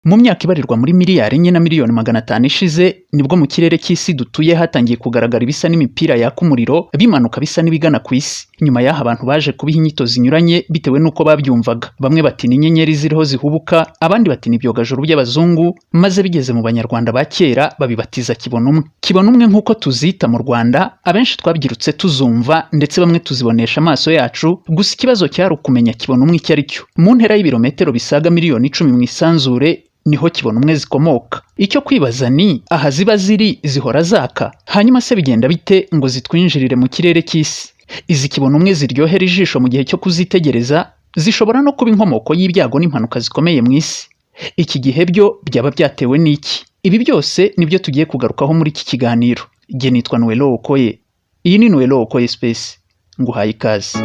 Mu myaka ibarirwa muri miliyari 4 na miliyoni 500 ishize, nibwo mu kirere cy'isi dutuye hatangiye kugaragara ibisa n'imipira yaka umuriro bimanuka bisa n'ibigana ku isi. Nyuma y'aho, abantu baje kubiha inyito zinyuranye bitewe n'uko babyumvaga. Bamwe bati ni inyenyeri ziriho zihubuka, abandi bati ni ibyogajuru by'abazungu, maze bigeze mu Banyarwanda ba kera babibatiza kibonumwe. Kibonumwe nk'uko tuzita mu Rwanda, abenshi twabyirutse tuzumva, ndetse bamwe tuzibonesha amaso yacu. Gusa ikibazo cyari ukumenya kibonumwe icyo ari cyo. Mu ntera y'ibirometero bisaga miliyoni 10 mu isanzure niho kibonumwe zikomoka. Icyo kwibaza ni aha ziba ziri, zihora zaka? Hanyuma se bigenda bite ngo zitwinjirire mu kirere cy'isi? Izi kibonumwe ziryohera ijisho mu gihe cyo kuzitegereza, zishobora no kuba inkomoko y'ibyago n'impanuka zikomeye mu isi. Iki gihe byo byaba byatewe n'iki? Ibi byose nibyo tugiye kugarukaho muri iki kiganiro. Jye nitwa Noelo Okoye, iyi ni Noelo Okoye Space, nguhaye ikaze.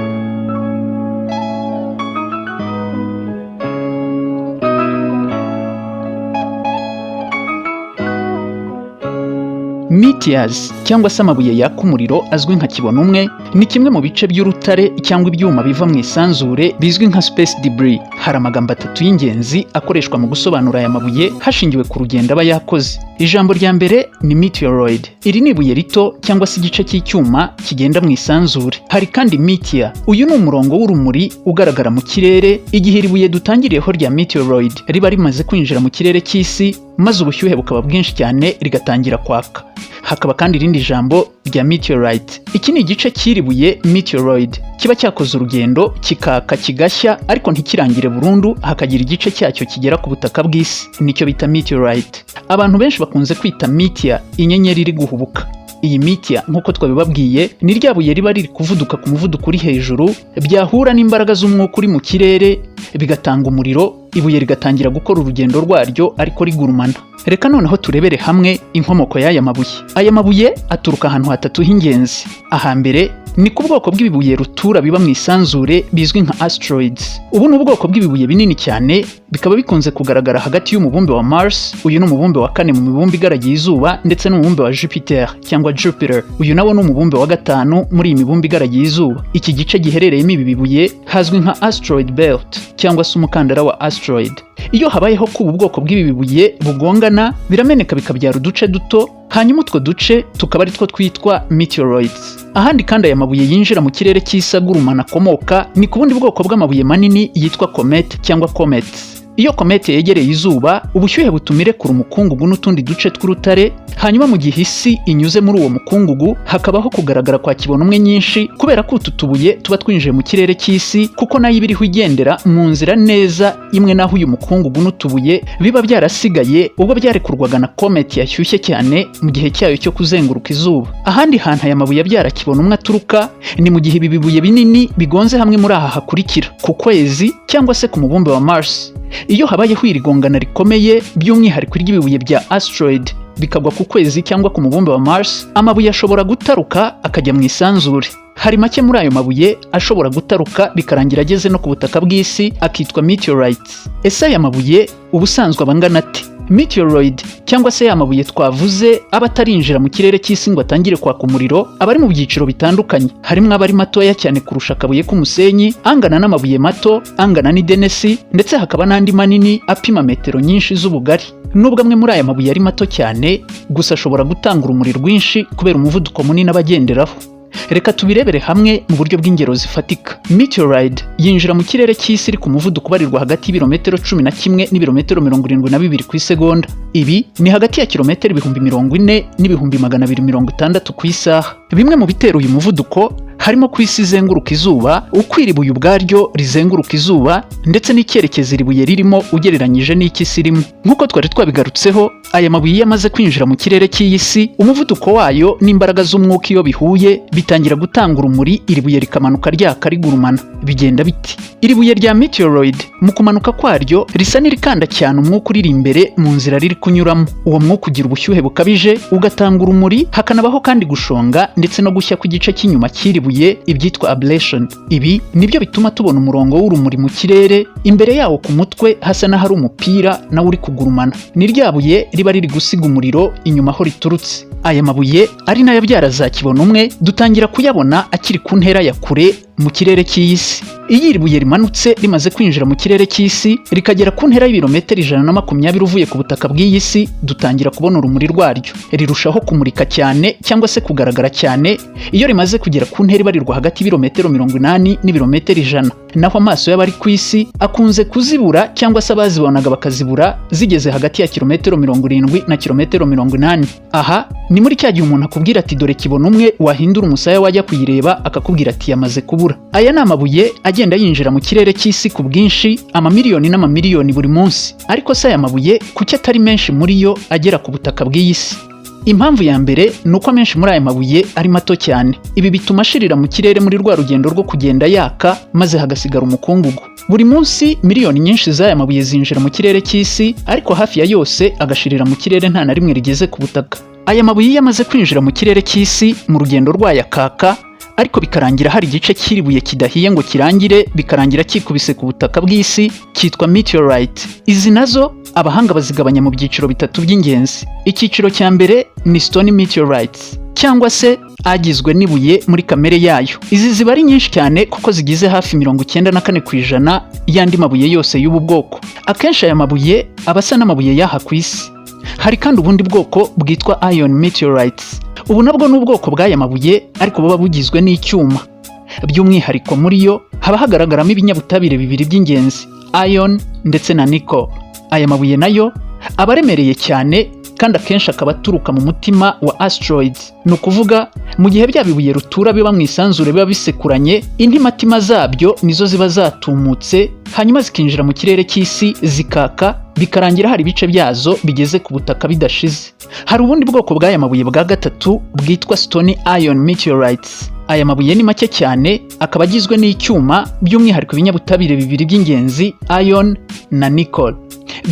Meteors cyangwa se amabuye yaka umuriro azwi nka kibonumwe ni kimwe mu bice by'urutare cyangwa ibyuma biva mu isanzure bizwi nka space debris. Hari amagambo atatu y'ingenzi akoreshwa mu gusobanura aya mabuye hashingiwe ku rugendo aba yakoze. Ijambo rya mbere ni meteoroid. Iri ni ibuye rito cyangwa se igice cy'icyuma kigenda mu isanzure. Hari kandi meteor. Uyu ni umurongo w'urumuri ugaragara mu kirere igihe iri buye dutangiriyeho rya meteoroid riba rimaze kwinjira mu kirere cy'isi, maze ubushyuhe bukaba bwinshi cyane rigatangira kwaka. Hakaba kandi irindi jambo rya meteorite. Iki ni igice cy'iri buye meteoroid kiba cyakoze urugendo, kikaka, kigashya, ariko ntikirangire burundu, hakagira igice cyacyo kigera ku butaka bw'isi. Nicyo bita meteorite. Abantu benshi bakunze kwita meteor inyenyeri iri guhubuka. Iyi meteor, nk'uko twabibabwiye, ni rya buye riba riri kuvuduka ku muvuduko uri hejuru, byahura n'imbaraga z'umwuka uri mu kirere bigatanga umuriro, ibuye rigatangira gukora urugendo rwaryo ariko rigurumana. Reka noneho turebere hamwe inkomoko y'aya mabuye. Aya mabuye aturuka ahantu hatatu h'ingenzi. Ahambere ni ku bwoko bw'ibibuye rutura biba mu isanzure bizwi nka asteroids. Ubu ni ubwoko bw'ibibuye binini cyane, bikaba bikunze kugaragara hagati y'umubumbe wa Mars, uyu ni umubumbe wa kane mu mibumbe igaragiye izuba, ndetse n'umubumbe wa Jupiter cyangwa Jupiter, uyu nawo ni umubumbe wa gatanu muri iyi mibumbe igaragiye izuba. Iki gice giherereyemo ibi bibuye hazwi nka asteroid belt cyangwa se umukandara wa asteroid. Iyo habayeho ko ubu bwoko bw'ibi bibuye bugongana, birameneka bikabyara uduce duto, hanyuma utwo duce tukaba ari two twitwa meteoroids. Ahandi kandi aya mabuye yinjira mu kirere cy'isi agurumana akomoka ni ku bundi bwoko bw'amabuye manini yitwa comet cyangwa comets. Iyo komete yegereye izuba, ubushyuhe butuma irekura umukungugu n'utundi duce tw'urutare, hanyuma mu gihe isi inyuze muri uwo mukungugu hakabaho kugaragara kwa kibonumwe nyinshi, kubera ko utu tubuye tuba twinjiye mu kirere cy'isi, kuko nayo iba iriho igendera mu nzira neza imwe n'aho uyu mukungugu n'utubuye biba byarasigaye ubwo byarekurwaga na kometi yashyushye cyane mu gihe cyayo cyo kuzenguruka izuba. Ahandi hantu aya mabuye abyara kibonumwe aturuka ni mu gihe ibi bibuye binini bigonze hamwe muri aha hakurikira: ku kwezi cyangwa se ku mubumbe wa Mars. Iyo habayeho iri gongana rikomeye, by'umwihariko iry'ibibuye bya asteroid bikagwa ku kwezi cyangwa ku mubumbe wa Mars, amabuye ashobora gutaruka akajya mu isanzure. Hari make muri ayo mabuye ashobora gutaruka bikarangira ageze no ku butaka bw'isi, akitwa meteorites. Ese aya mabuye ubusanzwe aba angana ate? Meteoroid cyangwa se ya mabuye twavuze aba atarinjira mu kirere cy'isi ngo atangire kwaka umuriro, aba ari mu byiciro bitandukanye. Harimo aba ari matoya cyane kurusha akabuye k'umusenyi, angana n'amabuye mato angana n'idenesi, ndetse hakaba n'andi manini apima metero nyinshi z'ubugari. Nubwo amwe muri aya mabuye ari mato cyane, gusa ashobora gutanga urumuri rwinshi kubera umuvuduko munini aba agenderaho. Reka tubirebere hamwe mu buryo bw'ingero zifatika. Meteoroid yinjira mu kirere cy'isi iri ku muvuduko ubarirwa hagati y'ibirometero 11 n'ibirometero 72 ku isegonda. Ibi ni hagati ya kilometero 40,000 n'ibihumbi 260 ku isaha. Bimwe mu bitera uyu muvuduko harimo ku isi izenguruka izuba, uko iri buye ubwaryo rizenguruka izuba, ndetse n'icyerekezo iri buye ririmo ugereranyije n'icy'isi irimo. Nk'uko twari twabigarutseho, aya mabuye iyo amaze kwinjira mu kirere cy'iyi si, umuvuduko wayo n'imbaraga z'umwuka iyo bihuye bitangira gutanga urumuri, iri buye rikamanuka ryaka rigurumana. Bigenda biti? Iri buye rya meteoroid mu kumanuka kwaryo risa n'irikanda cyane umwuka uriri imbere mu nzira riri kunyuramo. Uwo mwuka ugira ubushyuhe bukabije, ugatanga urumuri, hakanabaho kandi gushonga ndetse no gushya kw'igice cy'inyuma cy'iri buye, ibyitwa ablation. Ibi nibyo bituma tubona umurongo w'urumuri mu kirere, imbere yawo ku mutwe hasa n'ahari umupira nawo uri kugurumana. Ni rya buye riba riri gusiga umuriro inyuma aho riturutse. Aya mabuye ari nayo abyara za kibonumwe dutangira kuyabona akiri ku ntera ya kure. mu kirere cy'iyi si. Iyo iri buye rimanutse rimaze kwinjira mu kirere cy'isi, rikagera ku ntera y'ibirometero 120 uvuye ku butaka bw'iyi si, dutangira kubona urumuri rwaryo. Rirushaho kumurika cyane cyangwa se kugaragara cyane iyo rimaze kugera ku ntera ibarirwa hagati y'ibirometero 80 n'ibirometero 100. Naho amaso y'abari ku isi akunze kuzibura, cyangwa se abazibonaga bakazibura, zigeze hagati ya kilometero 70 na kilometero 80. Aha ni muri cya gihe umuntu akubwira ati: "Dore kibona umwe", wahindura umusaya wajya kuyireba, akakubwira ati: "Yamaze kubura." Aya ni amabuye agenda yinjira mu kirere cy'isi ku bwinshi, amamiliyoni n'amamiliyoni buri munsi. Ariko se aya mabuye kuki atari menshi muri yo agera ku butaka bw'iyi si? Impamvu ya mbere ni uko amenshi muri aya mabuye ari mato cyane. Ibi bituma ashirira mu kirere muri rwa rugendo rwo kugenda yaka, maze hagasigara umukungugu. Buri munsi miliyoni nyinshi z'aya mabuye zinjira mu kirere cy'isi, ariko hafi ya yose agashirira mu kirere, nta na rimwe rigeze ku butaka. Aya mabuye iyo amaze kwinjira mu kirere cy'isi, mu rugendo rwayo akaka, ariko bikarangira hari igice cy'iri buye kidahiye ngo kirangire, bikarangira kikubise ku butaka bw'isi, cyitwa meteorite. Izi nazo abahanga bazigabanya mu byiciro bitatu by'ingenzi. Icyiciro cya mbere ni stony meteorites, cyangwa se agizwe n'ibuye muri kamere yayo. Izi ziba ari nyinshi cyane kuko zigize hafi 94% y'andi mabuye yose y'ubu bwoko. Akenshi aya mabuye aba asa n'amabuye y'aha ku isi. Hari kandi ubundi bwoko bwitwa iron meteorites. Ubu nabwo ni ubwoko bw'aya mabuye, ariko buba bugizwe n'icyuma. By'umwihariko muri yo haba hagaragaramo ibinyabutabire bibiri by'ingenzi, iron ndetse na nickel. Aya mabuye nayo aba aremereye cyane, kandi akenshi akaba aturuka mu mutima wa asteroids. Ni ukuvuga mu gihe bya bibuye rutura biba mu isanzure biba bisekuranye, intimatima zabyo nizo ziba zatumutse, hanyuma zikinjira mu kirere cy'isi zikaka, bikarangira hari ibice byazo bigeze ku butaka bidashize. Hari ubundi bwoko bw'aya mabuye bwa gatatu bwitwa stony iron meteorites. Aya mabuye ni make cyane, akaba agizwe n'icyuma, by'umwihariko ibinyabutabire bibiri by'ingenzi, iron na nickel.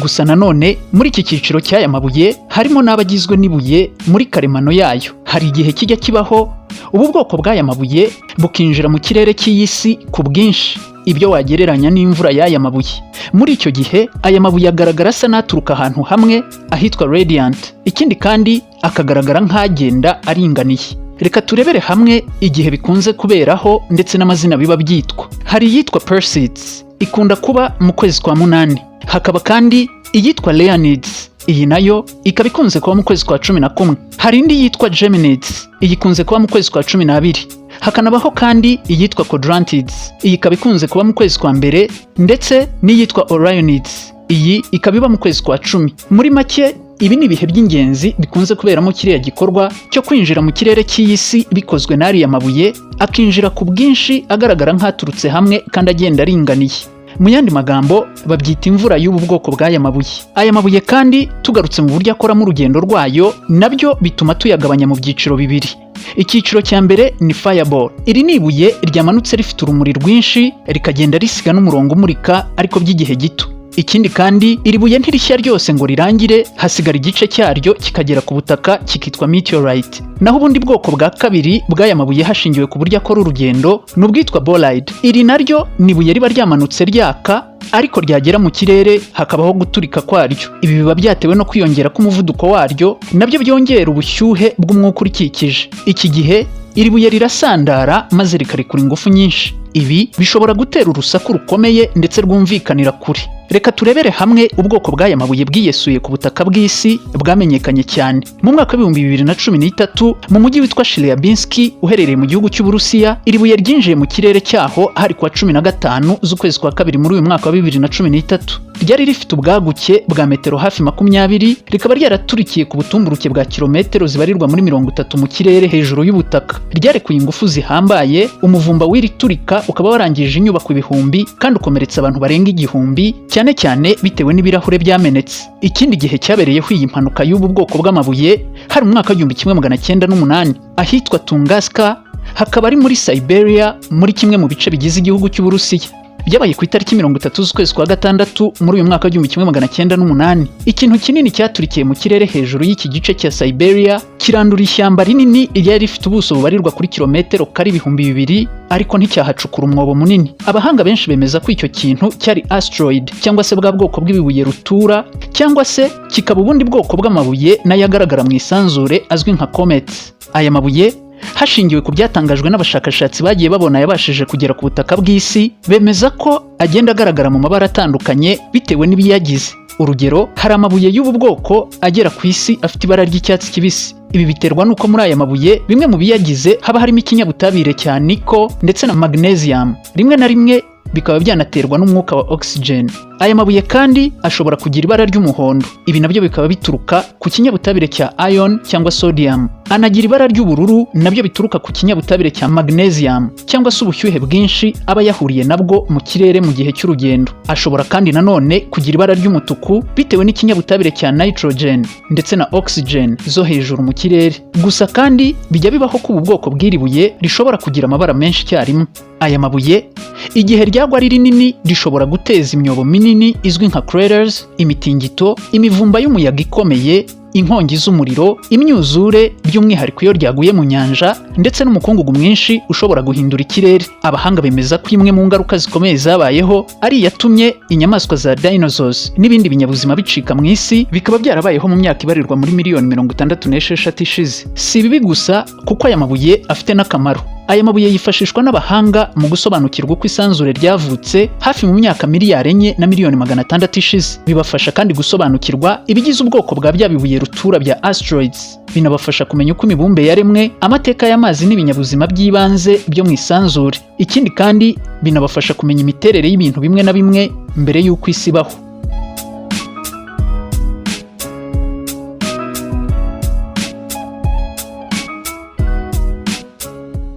Gusa nanone muri iki cyiciro cy'aya mabuye harimo n'abagizwe n'ibuye muri karemano yayo. Hari igihe kijya kibaho ubu bwoko bw'aya mabuye bukinjira mu kirere cy'iyi si ku bwinshi, ibyo wagereranya n'imvura y'aya mabuye. Muri icyo gihe aya mabuye agaragara asa n'aturuka ahantu hamwe ahitwa radiant. Ikindi kandi akagaragara nk'agenda aringaniye. Reka turebere hamwe igihe bikunze kuberaho ndetse n'amazina biba byitwa. Hari iyitwa Perseids, ikunda kuba mu kwezi kwa munani. Hakaba kandi iyitwa Leonids, iyi nayo ikaba ikunze kuba mu kwezi kwa 11. Hari indi yitwa Geminids, iyi ikunze kuba mu kwezi kwa 12. Hakanabaho kandi iyitwa Quadrantids, iyi ikaba ikunze kuba mu kwezi kwa mbere, ndetse n'iyitwa Orionids, iyi ikaba iba mu kwezi kwa 10. Muri make, ibi ni ibihe by'ingenzi bikunze kuberamo kiriya gikorwa cyo kwinjira mu kirere cy'iyi si bikozwe n'ariya mabuye, akinjira ku bwinshi, agaragara nk'aturutse hamwe kandi agenda aringaniye. Mu yandi magambo, babyita imvura y'ubu bwoko bw'aya mabuye. Aya mabuye kandi, tugarutse mu buryo akoramo urugendo rwayo, nabyo bituma tuyagabanya mu byiciro bibiri. Icyiciro cya mbere ni fireball. Iri ni ibuye ryamanutse rifite urumuri rwinshi, rikagenda risiga n'umurongo umurika, ariko by'igihe gito. Ikindi kandi, iri buye ntirishya ryose ngo rirangire, hasigara igice cyaryo kikagera ku butaka, kikitwa meteorite. Naho ubundi bwoko bwa kabiri bw'aya mabuye hashingiwe ku buryo akora urugendo ni ubwitwa bolide. Iri naryo ni ibuye riba ryamanutse ryaka, ariko ryagera mu kirere hakabaho guturika kwaryo. Ibi biba byatewe no kwiyongera k'umuvuduko waryo, nabyo byongera ubushyuhe bw'umwuka urikikije. Iki gihe iri buye rirasandara maze rikarekura ingufu nyinshi. Ibi bishobora gutera urusaku rukomeye ndetse rwumvikanira kure. Reka turebere hamwe ubwoko bw'aya mabuye bwiyesuye ku butaka bw'isi bwamenyekanye cyane. Mu mwaka wa 2013, mu mujyi witwa Chelyabinsk uherereye mu gihugu cy'Uburusiya, iri buye ryinjiye mu kirere cyaho hari kuwa 15 z'ukwezi kwa kabiri muri uyu mwaka wa 2013. Ryari rifite ubwaguke bwa metero hafi 20, rikaba ryaraturikiye ku butumburuke bwa kilometero zibarirwa muri 30 mu kirere hejuru y'ubutaka. Ryarekuye ingufu zihambaye, umuvumba w'iri turika ukaba warangije inyubako ibihumbi kandi ukomeretsa abantu barenga 1000, cyane cyane bitewe n'ibirahure byamenetse. Ikindi gihe cyabereyeho iyi mpanuka y'ubu bwoko bw'amabuye hari mu mwaka wa 1908, ahitwa Tunguska, hakaba ari muri Siberia, muri kimwe mu bice bigize igihugu cy'Uburusiya. Byabaye ku itariki 30 z'ukwezi kwa gatandatu muri uyu mwaka wa 1908. Ikintu kinini cyaturikiye mu kirere hejuru y'iki gice cya Siberia, kirandura ishyamba rinini ryari rifite ubuso bubarirwa kuri kilometero kari 2000, ariko nticyahacukura umwobo munini. Abahanga benshi bemeza ko icyo kintu cyari asteroid, cyangwa se bwa bwoko bw'ibibuye rutura, cyangwa se kikaba ubundi bwoko bw'amabuye nayo agaragara mu isanzure azwi nka comets. Aya mabuye Hashingiwe ku byatangajwe n'abashakashatsi bagiye babona yabashije kugera ku butaka bw'isi, bemeza ko agenda agaragara mu mabara atandukanye bitewe n'ibiyagize. Urugero, hari amabuye y'ubu bwoko agera ku isi afite ibara ry'icyatsi kibisi. Ibi biterwa n'uko muri aya mabuye bimwe mu biyagize haba harimo ikinyabutabire cya nickel ndetse na magnesium, rimwe na rimwe bikaba byanaterwa n'umwuka wa oxygen. Aya mabuye kandi ashobora kugira ibara ry'umuhondo, ibi nabyo bikaba bituruka ku kinyabutabire cya iron cyangwa sodium. Anagira ibara ry'ubururu, nabyo bituruka ku kinyabutabire cya magnesium cyangwa se ubushyuhe bwinshi aba yahuriye nabwo mu kirere mu gihe cy'urugendo. Ashobora kandi nanone kugira ibara ry'umutuku bitewe n'ikinyabutabire cya nitrogen ndetse na oxygen zo hejuru mu kirere. Gusa kandi bijya bibaho ko ubu bwoko bw'iri buye rishobora kugira amabara menshi icyarimwe. Aya mabuye, igihe ryagwa ari rinini, rishobora guteza imyobo minini izwi nka craters, imitingito, imivumba y'umuyaga ikomeye, inkongi z'umuriro, imyuzure, by'umwihariko iyo ryaguye mu nyanja, ndetse n'umukungugu mwinshi ushobora guhindura ikirere. Abahanga bemeza ko imwe mu ngaruka zikomeye zabayeho ari iyatumye inyamaswa za dinosaurs n'ibindi binyabuzima bicika mu isi, bikaba byarabayeho mu myaka ibarirwa muri miliyoni 66 ishize. Si ibibi gusa, kuko aya mabuye afite n'akamaro. Aya mabuye yifashishwa n'abahanga mu gusobanukirwa uko isanzure ryavutse hafi mu myaka miliyari 4 na miliyoni 600 ishize. Bibafasha kandi gusobanukirwa ibigize ubwoko bwa bya bibuye rutura bya asteroids. Binabafasha kumenya uko imibumbe yaremwe, amateka y'amazi n'ibinyabuzima by'ibanze byo mu isanzure. Ikindi kandi, binabafasha kumenya imiterere y'ibintu bimwe na bimwe mbere y'uko isi ibaho.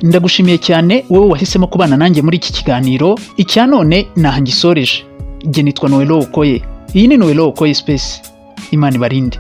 Ndagushimiye cyane wowe wahisemo kubana nanjye muri iki kiganiro. Icya none naha ngisoreje. Jye nitwa Noelo Okoye, iyi ni Noelo Okoye Space. Imana ibarinde.